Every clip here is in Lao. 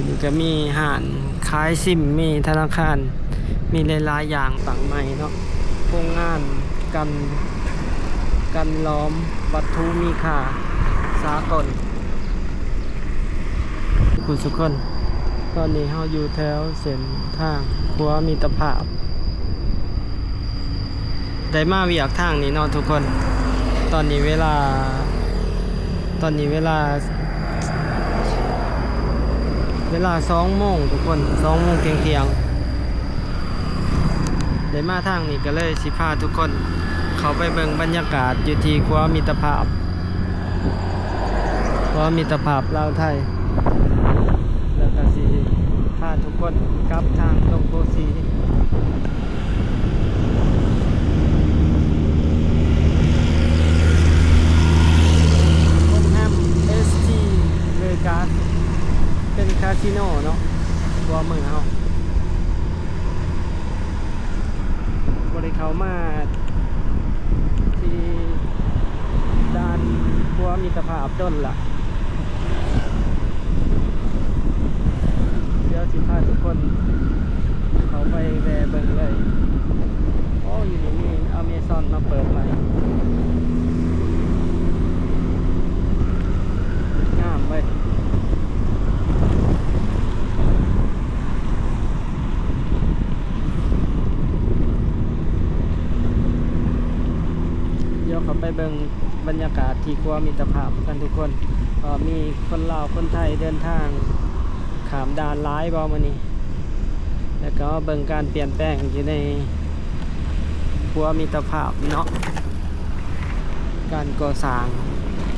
ນີ້ກະມີຮ້ານຂາຍຊິມ ມີທະນາຄານ ມີຫຼາຍໆຢ່າງຕັ້ງໃໝ່ເນາະ ໂຮງງານກັນ ກັນຫຼອມວັດຖຸມີຄ່າສາກົນ ທຸກຄົນ. ຕອນນີ້ເຮົາຢູ່ແຖວເສັ້ນທາງຂົວມິດຕະພາບ ໄດ້ມາວຽກທາງນີ້ເນາະທຸກຄົນ. ຕອນນີ້ເວລາ ຕອນນີ້ເວລາ ເວລາສອງໂມງທຸກຄົນ ສອງໂມງທ່ຽງໆ ໄດ້ມາທາງນີ້ກະເລີຍຊິພາທຸກຄົນເຂົ້າໄປເບິ່ງບັນຍາກາດຢູ່ທີ່ຂົວມິດຕະພາບ ຂົວມິດຕະພາບລາວໄທ ແລ້ວກະຊິພາທຸກຄົນກັບທາງດົງໂພສີ. ໂຮງແຮມເອສທີເວກັສ ເປັນຄາສິໂນເນາະ ຂົວາມືເຮົາ ບໍ່ໄດ້ເຂົ້າມາທີ່ດ່ານຂົວມິດຕະພາບດົນລະ. ດຽວຊິພາທຸກຄົນເຂົ້າໄປແວ່ເບິ່ງເລີຍ. ໂອ້ ຢູ່ນີ້ມີອາເມຊອນມາເປີດໃໝ່ ງາມເວີຍ. ດຽວເຂົ້າໄປເບິ່ງບັນຍາກາດທີ່ຂົວມິດຕະພາບກັນທຸກຄົນ ວ່າມີຄົນລາວຄົນໄທເດີນທາງຂ້າມດ່ານຫຼາຍບໍ່ມື້ນີ້ ແລ້ວກໍເບິ່ງການປ່ຽນແປງຢູ່ໃນຂົວມິດຕະພາບເນາະ ການກໍ່ສ້າງ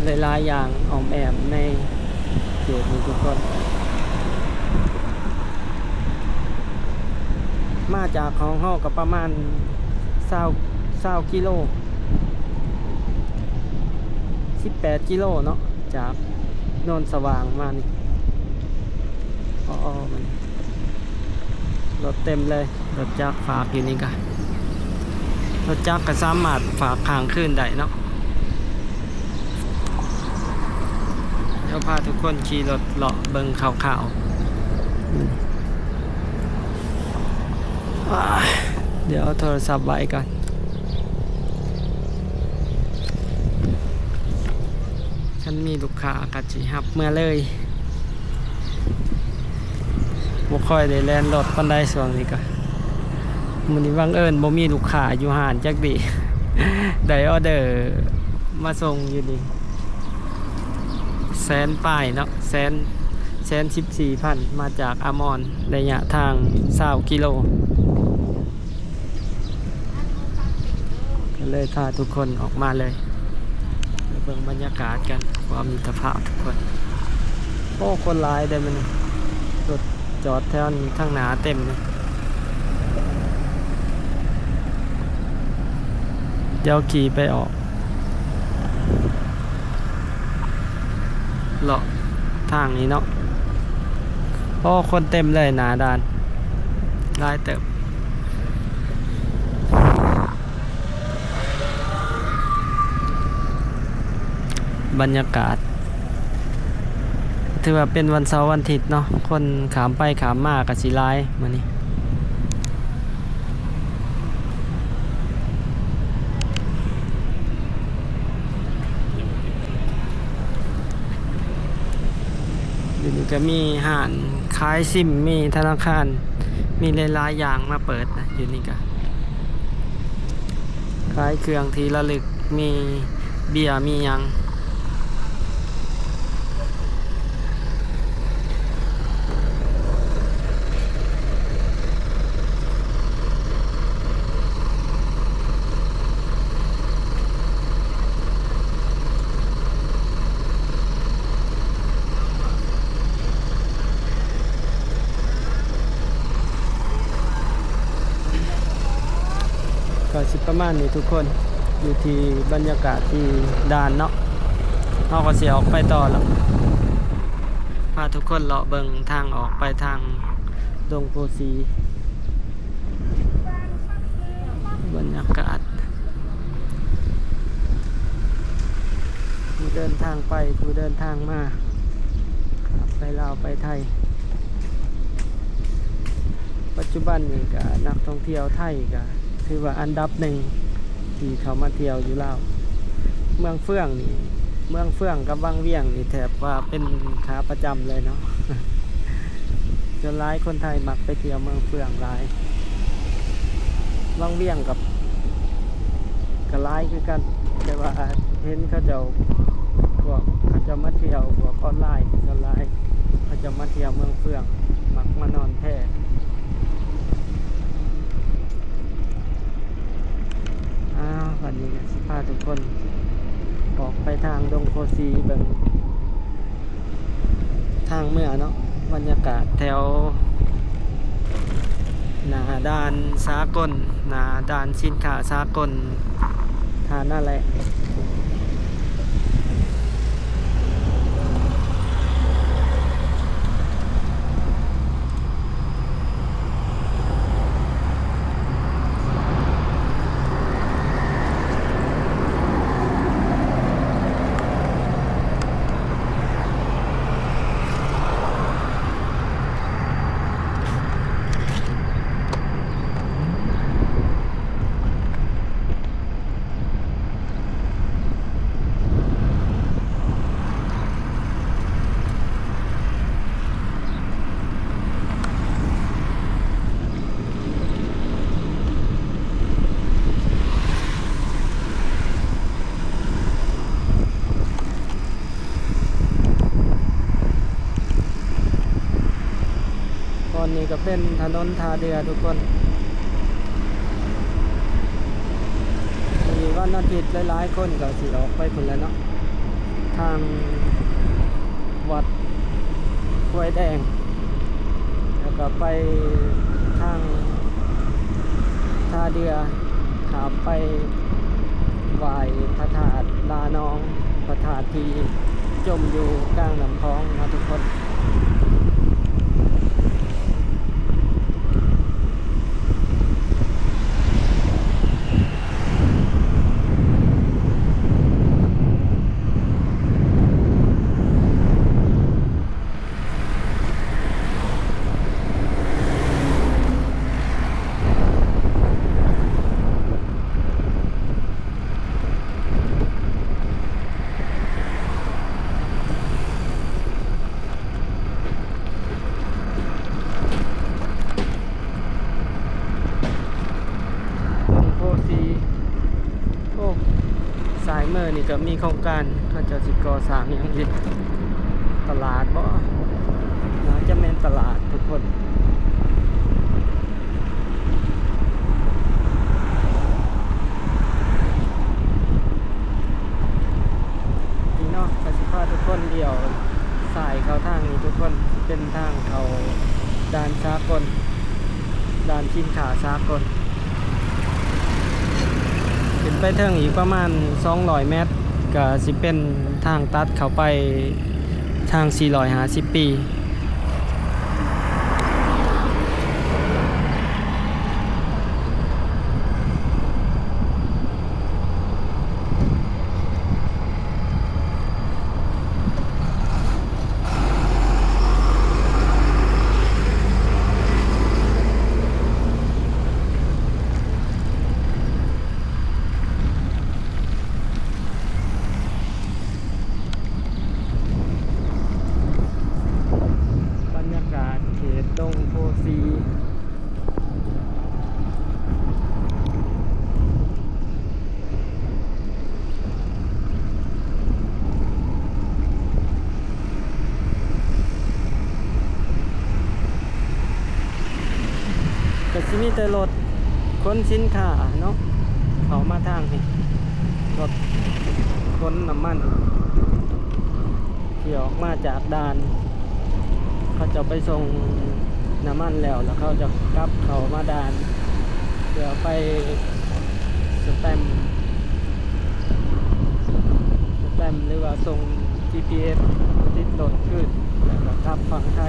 ຫຼາຍໆຢ່າງອ້ອມແອ້ມໃນເຂດນີ້ທຸກຄົນ. ມາຈາກຂອງເຮົາກໍປະມານຊາວ ຊາວກິໂລ ສິບແປດກິໂລເນາະ ຈາກໂນນສະຫວ່າງມານີ້. ອໍ ມັນ ລົດເຕັມເລີຍ ລົດຈັກຝາກຢູ່ນີ້ກະ ລົດຈັກກະສາມາດຝາກຄ້າງຄືນໄດ້ເນາະ. ດຽວພາທຸກຄົນຂີ່ລົດເລາະເບິ່ງຄ່າວໆ ດຽວເອົາໂທລະສັບໄວ້ກ່ອນ. ຄັນມີລູກຄ້າກະຊິຮັບເມືອເລີຍ ບໍ່ຄ່ອຍໄດ້ແລ່ນລົດປານໃດຊ່ວງນີ້ກະ. ມື້ນີ້ບັງເອີນບໍ່ມີລູກຄ້າຢູ່ຮ້ານຈັກດີ ໄດ້ອໍເດີມາສົ່ງຢູ່ນີ້ ແສນປາຍເນາະ ແສນ ແສນສິບສີ່ພັນ ມາຈາກອາມອນ ໄລຍະທາງຊາວກິໂລ. ກະເລີຍພາທຸກຄົນອອກມາເລີຍ ໄປເບິ່ງບັນຍາກາດກັນ ຄວາມມິດຕະພາບທຸກຄົນ. ໂອ້ ຄົນຫຼາຍເດ້ມື້ນີ້ ລົດຈອດແຖວນີ້ທາງໜ້າເຕັມເລີຍ. ດຽວຂີ່ໄປອອກ ເລາະທາງນີ້ເນາະ. ໂອ້ ຄົນເຕັມເລີຍ ໜ້າດ່ານຫຼາຍເຕີບ. ບັນຍາກາດ ຖືວ່າເປັນວັນເສົາວັນທິດເນາະ ຄົນຂ້າມໄປຂ້າມມາກະຊິຫຼາຍມື້ນີ້. ຢູ່ນີ້ກະມີຮ້ານຂາຍຊິມ ມີທະນາຄານ ມີຫຼາຍໆຢ່າງມາເປີດນະ. ຢູ່ນີ້ກະຂາຍເຄື່ອງທີ່ລະລຶກ ມີເບຍ ມີຫຍັງ. ກໍຊິປະມານນີ້ທຸກຄົນ ຢູ່ທີ່ບັນຍາກາດທີ່ດ່ານເນາະ ເຮົາກໍຊິອອກໄປຕໍ່ລະ ພາທຸກຄົນເລາະເບິ່ງທາງອອກໄປທາງດົງໂພສີ. ບັນຍາກາດ ຜູ້ເດີນທາງໄປ ຜູ້ເດີນທາງມາ ຂ້າມໄປລາວໄປໄທ. ປັດຈຸບັນນີ້ກະນັກທ່ອງທ່ຽວໄທກະຖືວ່າອັນດັບໜຶ່ງທີ່ເຂົ້າມາທ່ຽວຢູ່ລາວ. ເມືອງເຟືອງນີ້ ເມືອງເຟືອງກັບວັງວຽງນີ້ແທບວ່າເປັນຂາປະຈຳເລີຍເນາະ. ສ່ວນຫຼາຍຄົນໄທມັກໄປທ່ຽວເມືອງເຟືອງຫຼາຍ. ວັງວຽງກັບ ກະຫຼາຍຄືກັນ ແຕ່ວ່າເຫັນເຂົາເຈົ້າ ພວກເຂົາເຈົ້າມາທ່ຽວ ພວກອອນລາຍ ສ່ວນຫຼາຍເຂົາເຈົ້າມາທ່ຽວເມືອງເຟືອງ ມັກມານອນແພ. ອ້າວ ວັນນີ້ກະຊິພາທຸກຄົນອອກໄປທາງດົງໂພສີເບິ່ງ ທາງເມືອເນາະ, ບັນຍາກາດແຖວໜ້າດ່ານສາກົນ, ໜ້າດ່ານສິນຄ້າສາກົນທ່ານາແລະ. ບ່ອນນີ້ກະເປັນຖະໜົນທ່າເດື່ອທຸກຄົນ. ມື້ນີ້ວັນອາທິດ ຫຼາຍໆຄົນກະຊິອອກໄປພຸ້ນແຫຼະເນາະ ທາງວັດຄວາຍແດງ ແລ້ວກະໄປທາງທ່າເດື່ອ ຂ້າມໄປໄຫວ້ພະທາດລານອງ ພະທາດທີ່ຈົມຢູ່ກາງນ້ຳຂອງເນາະທຸກຄົນ. ດົງໂພສີ ໂອ້ ຊ້າຍມືນີ້ກະມີໂຄງການ ເຂົາເຈົ້າຊິກໍ່ສ້າງຫຍັງອີກ ຕະຫຼາດບໍ? ໜ້າຈະແມ່ນຕະຫຼາດທຸກຄົນ. ນີ້ເນາະ ກະຊິພາທຸກຄົນລ້ຽວຊ້າຍເຂົ້າທາງນີ້ທຸກຄົນ ເປັນທາງເຂົ້າດ່ານສາກົນ ດ່ານສິນຄ້າສາກົນ. ຂຶ້ນໄປເທິງອີກປະມານສອງຮ້ອຍແມັດ ກະຊິເປັນທາງຕັດເຂົ້າໄປທາງສີ່ຮ້ອຍຫ້າສິບປີ. ບັນຍາກາດເຂດດົງໂພສີ ກະຊິມີແຕ່ລົດຂົນສິນຄ້າເນາະ ເຂົ້າມາທາງນີ້ ລົດຂົນນ້ຳມັນ ທີ່ອອກມາຈາກດ່ານ ເຂົາເຈົ້າໄປສົ່ງນ້ຳມັນແລ້ວ ແລ້ວເຂົາຈະກັບເຂົ້າມາດ່ານ ເພື່ອໄປສະແຕັມ ສະແຕັມ ຫຼືວ່າສົ່ງຈີພີເອັສຕິດລົດຄືນ ແລ້ວກະກັບຝັ່ງໄທ.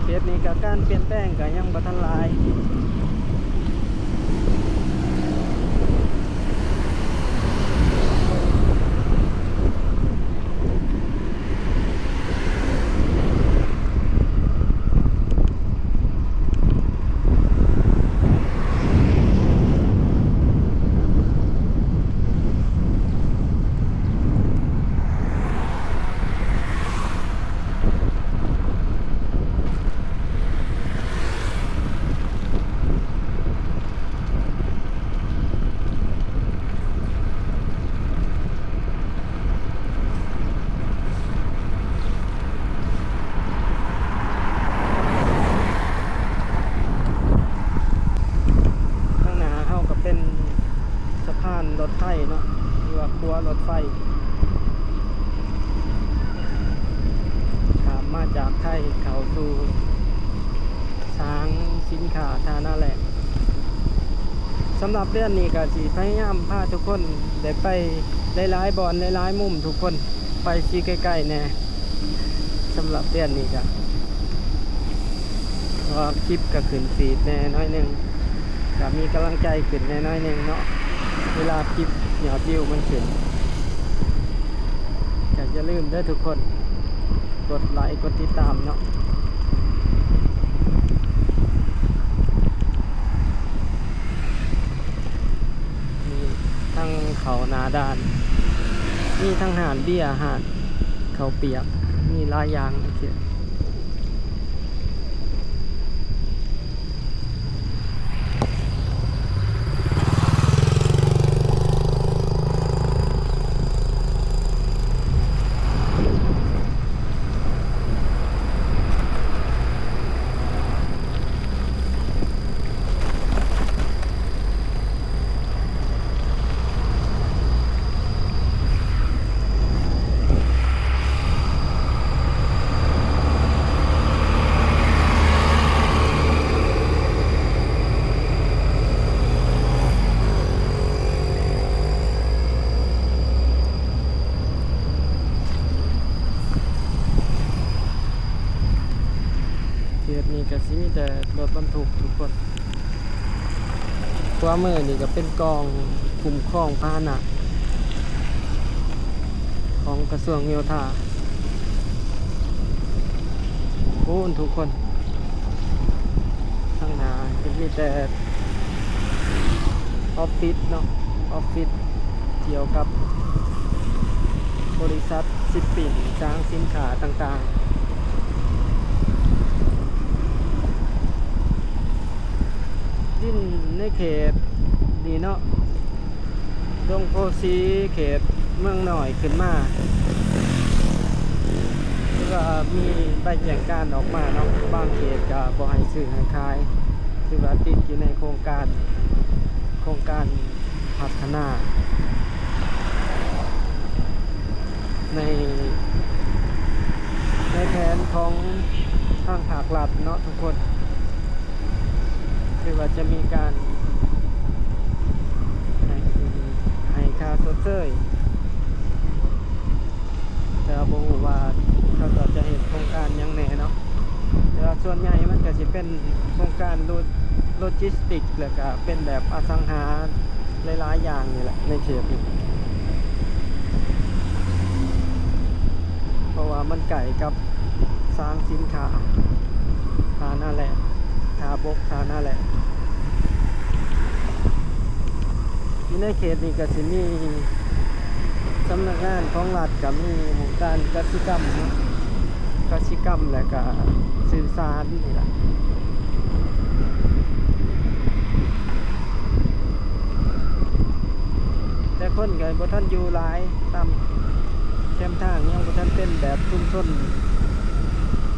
ເຂດນີ້ກະການປ່ຽນແປງກະຍັງບໍ່ທັນຫຼາຍ. ລົດໄຟເນາະ ຫຼືວ່າຂົວລົດໄຟ ຂ້າມມາຈາກໄທເຂົ້າສູ່ສາງສິນຄ້າທ່ານາແລ້ງ. ສຳລັບເດືອນນີ້ກໍຊິພະຍາຍາມພາທຸກຄົນໄດ້ໄປຫຼາຍໆບ່ອນ ຫຼາຍໆມຸມທຸກຄົນ ໄປຊິໃກ້ໆແດ່. ສຳລັບເດືອນນີ້ກະ ເພາະວ່າຄລິບກະຂຶ້ນຟີດແດ່ໜ້ອຍໜຶ່ງ ກະມີກຳລັງໃຈຂຶ້ນແດ່ໜ້ອຍໜຶ່ງເນາະ ເວລາຄລິບຍອດວິວມັນຂຶ້ນ. ກະຢ່າລືມເດີທຸກຄົນ ກົດໄລກົດຕິດຕາມເນາະ. ມີທັງເຂົ້າໜ້າດ່ານ ມີທັງຮ້ານເບຍ ຮ້ານເຂົ້າປຽກ ມີຫຼາຍຢ່າງ. ເຂດນີ້ກະຊິມີແຕ່ລົດບັນທຸກທຸກຄົນ. ຂວາມືນີ້ກະເປັນກອງຄຸ້ມຄອງພາຫະນະຂອງກະຊວງໂຍທາ. ໂອ້ ທຸກຄົນ ທາງໜ້າຈະມີແຕ່ອອບຟິດເນາະ ອອບຟິດ ກ່ຽວກັບບໍລິສັດຊິບປິ້ງ ສາງສິນຄ້າຕ່າງໆ. ດິນໃນເຂດນີ້ເນາະ ດົງໂພສີ ເຂດເມືອງນ້ອຍຂຶ້ນມາ ຖືວ່າມີໃບແຈ້ງການອອກມາເນາະ ບາງເຂດກະບໍ່ໃຫ້ຊື້ໃຫ້ຂາຍ ຖືວ່າຕິດຢູ່ໃນໂຄງການ ໂຄງການ ພັດທະນາໃນ ໃນແຜນຂອງທາງພາກລັດເນາະທຸກຄົນ ຄືວ່າຈະມີການໃຫ້ ໃຫ້ຄ່າຊົດເຊີຍ ແຕ່ວ່າບໍ່ຮູ້ວ່າເຂົາເຈົ້າຈະເຮັດໂຄງການຫຍັງແດ່ເນາະ ແຕ່ວ່າສ່ວນໃຫຍ່ມັນກະຊິເປັນໂຄງການໂລ ໂລຈິສຕິກ ແລ້ວກະເປັນແບບອະສັງຫາຫຼາຍໆຢ່າງນີ້ແຫຼະໃນເຂດນີ້ ເພາະວ່າມັນໃກ້ກັບສາງສິນຄ້າ ທ່ານາແລ້ງ ທ່າບົກ ທ່ານາແລ້ງ. ຢູ່ໃນເຂດນີ້ກະຊິມີສຳນັກງານຂອງລັດ ກະມີຫ້ອງການກະສິກຳເນາະ ກະສິກຳ ແລະກະສື່ສານນີ້ລະ ແຕ່ຄົນກະບໍ່ທັນຢູ່ຫຼາຍ ຕາມແຄມທາງຍັງບໍ່ທັນເປັນແບບຊຸມຊົນ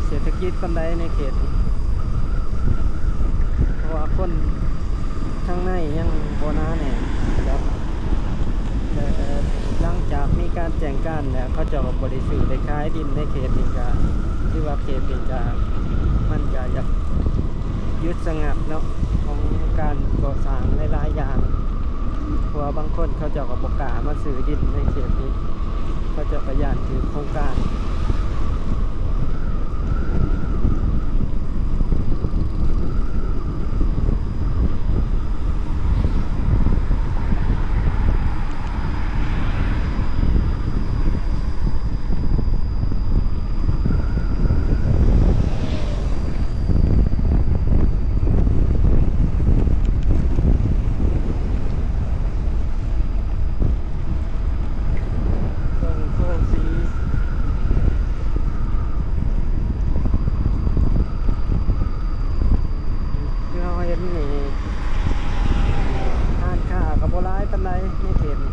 ເສດຖະກິດປານໃດໃນເຂດນີ້ ເພາະວ່າຄົນ ທາງໃນຍັງບໍ່ໜາແໜ້ນ ແລ້ວ ແລ້ວຫຼັງຈາກມີການແຈ້ງການແລ້ວ ເຂົາເຈົ້າກໍບໍ່ໄດ້ຊື້ໄດ້ຂາຍດິນໃນເຂດນີ້ ກະຖືວ່າເຂດນີ້ກະ ມັນກະຢາກຢຸດສະງັກເນາະ ຂອງການກໍ່ສ້າງຫຼາຍໆຢ່າງ ເພາະວ່າບາງຄົນເຂົາເຈົ້າກໍບໍ່ກ້າມາຊື້ດິນໃນເຂດນີ້ ເຂົາເຈົ້າກໍຢ້ານຖືກໂຄງການ. ຄືເຮົາເຫັນນີ້ ຮ້ານຄ້າກໍບໍ່ຫຼາຍປານໃດໃນເຂດນີ້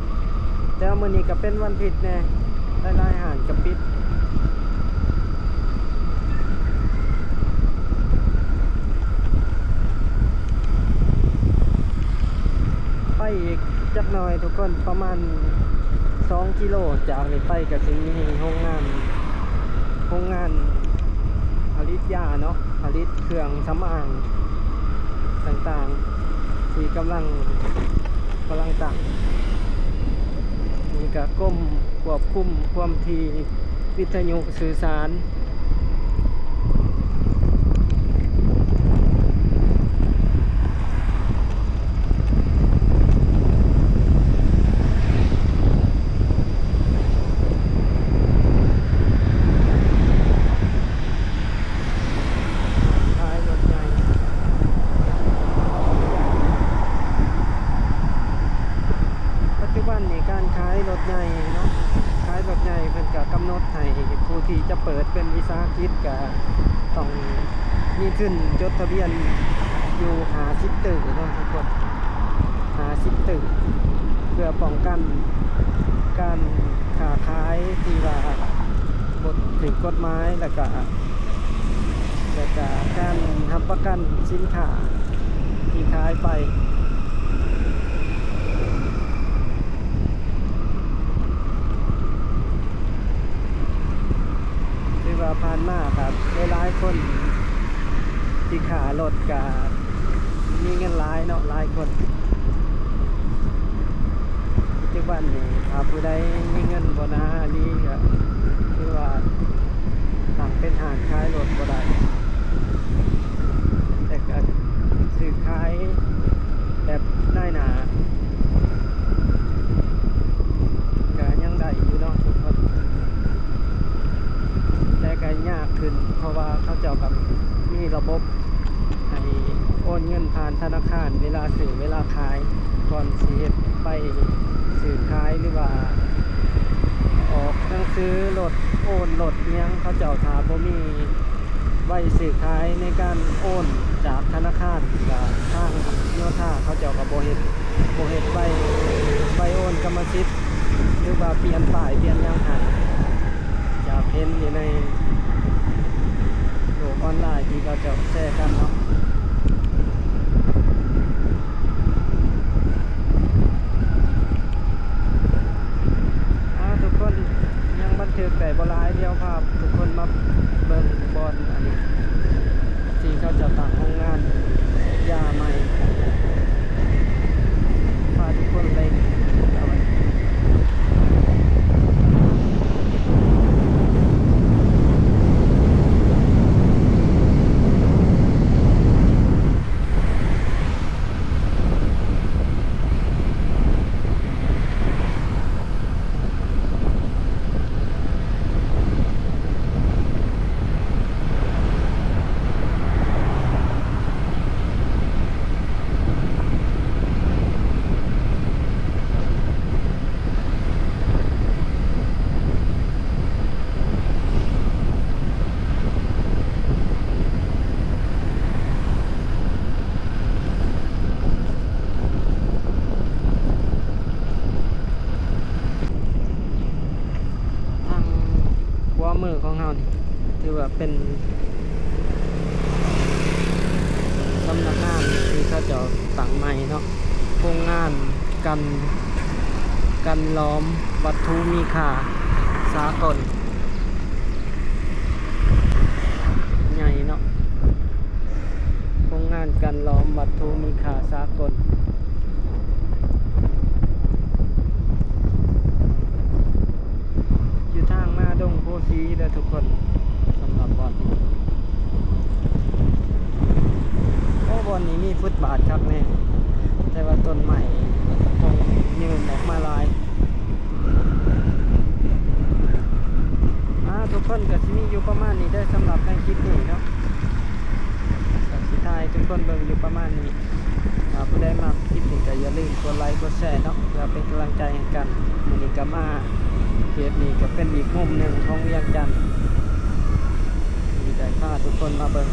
ແຕ່ວ່າມື້ນີ້ກໍເປັນວັນທິດແດ່ ຫຼາຍໆຮ້ານກໍປິດ. ໄປອີກ ຈັກໜ່ອຍທຸກຄົນ ປະມານສອງກິໂລຈາກນີ້ໄປ ກໍຊິມີໂຮງງານ ໂຮງງານຜະລິດຢາເນາະ ຜະລິດເຄື່ອງສຳອາງຕ່າງໆ ທີ່ກຳລັງ ກຳລັງຕັ້ງ. ນີ້ກໍກົມຄວບຄຸມຄວາມຖີ່ວິທະຍຸສື່ສານ. ຂາຍລົດໃຫຍ່ ປັດຈຸບັນນີ້ການຂາຍລົດໃຫຍ່ເນາະ ຂາຍລົດໃຫຍ່ເພິ່ນກະກຳນົດໃຫ້ຜູ້ທີ່ຈະເປີດເປັນວິສາຫະກິດກະຕ້ອງມີທຶນຈົດທະບຽນຢູ່ຫ້າສິບຕື້ເນາະທຸກຄົນ ຫ້າສິບຕື້ ເພື່ອປ້ອງກັນການຄ້າຂາຍທີ່ວ່າບໍ່ຖືກກົດໝາຍ ແລ້ວກະ ແລ້ວກະການຮັບປະກັນສິນຄ້າທີ່ຂາຍໄປ. ຖືວ່າຜ່ານມາກະຫຼາຍໆຄົນທີ່ຄ້າລົດກະ ມີເງິນຫຼາຍເນາະ ຫຼາຍຄົນ. ປັດຈຸບັນນີ້ຖ້າຜູ້ໃດມີເງິນບໍ່ໜາອີ່ຫຼີ ກໍຄືວ່າຕັ້ງເປັນຮ້ານຂາຍລົດບໍ່ໄດ້ ແຕ່ກໍຊື້ຂາຍແບບນາຍໜ້າ ກໍຍັງໄດ້ຢູ່ເນາະທຸກຄົນ. ແຕ່ກໍຍາກຂຶ້ນ ເພາະວ່າເຂົາເຈົ້າກໍມີລະບົບໃຫ້ໂອນເງິນຜ່ານທະນາຄານເວລາຊື້ເວລາຂາຍ ກ່ອນຊິເຮັດໃບຊື້ຂາຍ ຫຼືວ່າອອກໜັງສືລົດ ໂອນລົດອີ່ຫຍັງ ເຂົາເຈົ້າຖ້າບໍ່ມີໃບຊື້ຂາຍໃນການໂອນຈາກທະນາຄານ ກໍທາງໂຍທາເຂົາເຈົ້າກໍບໍ່ເຮັດ ບໍ່ເຮັດໃບ ໃບໂອນກຳມະສິດ ຫຼືວ່າປ່ຽນປ້າຍປ່ຽນຫຍັງໃຫ້ ຈາກເຫັນຢູ່ໃນໂລກອອນລາຍທີ່ເຂົາເຈົ້າແຊກັນເນາະ. ອ່າ ທຸກຄົນ ຍັງບັນທຶກໄດ້ບໍ່ຫຼາຍ ດຽວພາທຸກຄົນມາເບິ່ງບ່ອນອັນນີ້ ທີ່ເຂົາເຈົ້າຕັ້ງໂຮງງານຢາໃໝ່ ພາທຸກຄົນໄປເອົາໄວ້. ທາງຂວາມືຂອງເຮົານີ້ ຖືວ່າເປັນສຳນັກງານທີ່ເຂົາເຈົ້າຕັ້ງໃໝ່ເນາະ ໂຮງງານ ກັນ ກັນຫຼອມວັດຖຸມີຄ່າສາກົນ ໃຫຍ່ເນາະ ໂຮງງານກັນຫຼອມວັດຖຸມີຄ່າສາກົນ ຢູ່ທາງມາດົງໂພສີເດີທຸກຄົນ ສຳລັບບ່ອນນີ້. ໂອ້ ບ່ອນນີ້ມີຟຸດບາດຄັກແນ່ ແຕ່ວ່າຕົ້ນໄມ້ຄົງຍື່ນອອກມາຫຼາຍ. ອ່າ ທຸກຄົນ ກໍຊິມີຢູ່ປະມານນີ້ເດີ ສຳລັບໃນຄລິບນີ້ເນາະ ກໍຊິຖ່າຍໃຫ້ທຸກຄົນເບິ່ງຢູ່ປະມານນີ້. ຖ້າຜູ້ໃດມັກຄລິບນີ້ກໍຢ່າລືມກົດໄລກົດແຊເນາະ ເພື່ອເປັນກຳລັງໃຈໃຫ້ກັນ. ມື້ນີ້ກໍມາເຂດນີ້ກໍເປັນອີກມຸມໜຶ່ງຂອງວຽງຈັນ ທີ່ໄດ້ພາທຸກຄົນມາເບິ່ງ.